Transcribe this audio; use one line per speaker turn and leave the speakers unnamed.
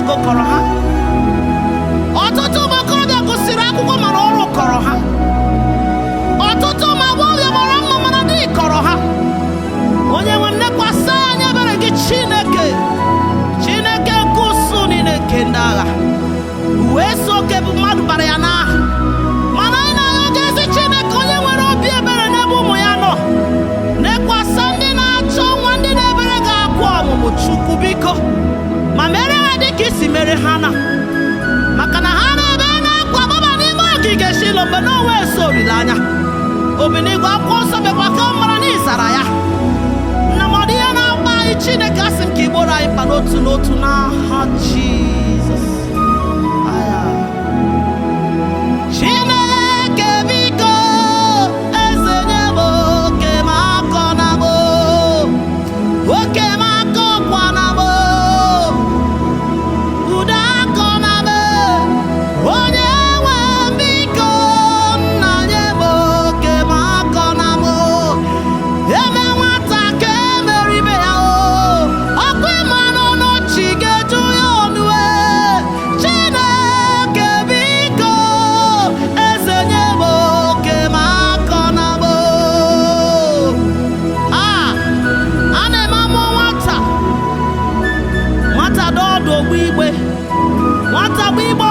ego kọrọ ha. Ọtụtụ ụmụ okorobịa gụsịrị akwụkwọ, mana ọrụ kọrọ ha. Ọtụtụ ụmụ agbọghọbịa mara mma, mana di kọrọ ha. Onye nwe m, lekwasị anya ebere gị. Chineke, Chineke nke usuu niile nke ndị agha, wee so oke bụ mmadụ bara ya n'aha, mana anyị na-arịọ gị, ezi Chineke, onye nwere obi ebere n'ebe ụmụ ya nọ, lekwasị ndị na-achọ nwa, ndị na-ebere gị akwa ọmụmụ. Chukwu, biko, ma mere ha dị ka isi mere ha na maka na ha na-ebe na-akwa gbaba n'ime ogige Shilo mgbe na onwe eso olileanya obinigwe. Akwụkwọ Nsọ bịakwa ka ọ mara na ịzara ya na mmadụ ihe na-agba anyị. Chineke, asị m ka igboro anyị mkpa n'otu n'otu n'aha Jizọs. Aya. Chineke, biko, eze, nye m oke m, akọ na m oke m, akọkwa na m udo, akọ na m. Onye nwe m, biko, nna, nye m oke m, akọ na m. Eme nwata ka emere ibe ya o, ọkụ ịma n'ọnọchi ga-eju ya ọnụ e. Chineke, biko, eze, nye m oke m, akọ na m. A a na-eme amụ nwata, nwata dọọdụ ogbu igbe, nwata gba igbe.